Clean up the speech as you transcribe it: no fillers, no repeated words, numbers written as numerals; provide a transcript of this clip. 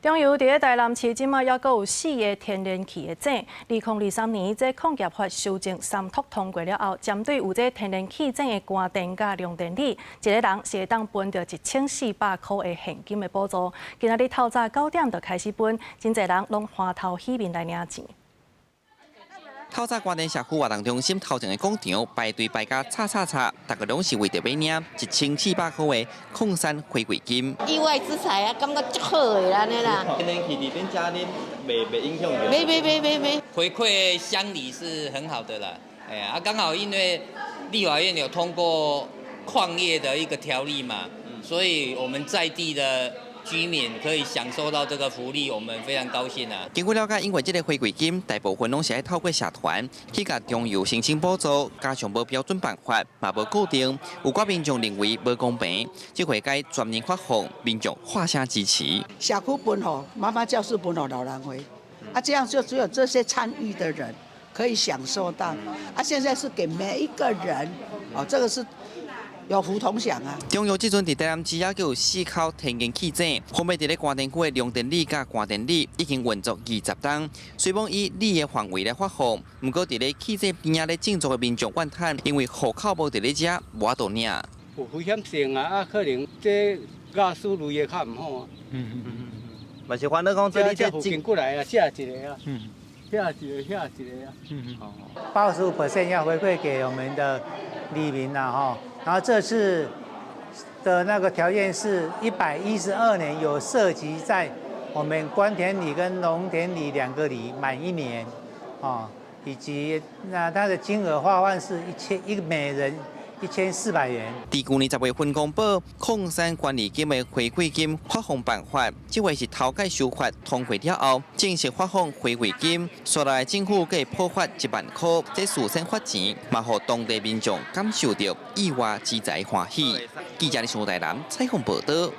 中油佇咧台南市，這馬猶閣有四个天然氣的井。2023年，這礦業法修正三讀通過了後，針對有這天然氣井的關電佮龍田里，一个人是會當分著1400箍的現金的補助。今仔日透早9點就開始分，真濟人攏歡頭喜面來領錢。透早關田社區活動中心頭前的廣場排隊排甲吵吵吵，逐家攏是為著欲領1400箍的礦山回饋金。意外之財啊，感覺足好的按呢啦。天然氣佇恁遮恁袂袂影響著？袂袂袂袂袂。回饋鄉里是很好的啦，哎啊，剛好因為立法院有通過礦業的一個條例嘛，所以我們在地的居民可以享受到這個福利，我們非常高興啊。根據了解，因為這个回饋金大部分攏是愛透過社團去共中油申請補助，加上無標準辦法，嘛無固定，有寡民眾認為無公平。這回該全面發放，民眾喊聲支持。社區分予媽媽教室分予老人會，啊，這樣就只有這些參與的人可以享受到。啊，現在是給每一個人，哦，這個是有福同享啊！中油這陣佇台南市猶閣有四口天然氣井，分別佇咧關田區的龍田里佮關田里已經運作20冬。雖罔以里的範圍來發放，毋過佇咧氣井邊仔咧種作的民眾怨嘆，因為戶口無佇咧遮，無法度領。有危險性啊！啊，可能這瓦斯類的較毋好啊。嘛是煩惱講，這這附近過來啊，這一个啊，遐一个，遐一个啊。85% 要回饋給我們的里民啦，吼。然後這次的那個條件是112年有涉及在我們關田里跟龍田里兩個里滿一年，哦，以及那它的金額發放是一千一每人1400元。佇舊年10月份公布礦山權利金的回饋金發放辦法，這回是頭擺修法通過了後，正式發放回饋金，紲來政府閣會補發1萬箍，這事先發錢，嘛予當地民眾感受著意外之財歡喜。記者李台南採訪報導。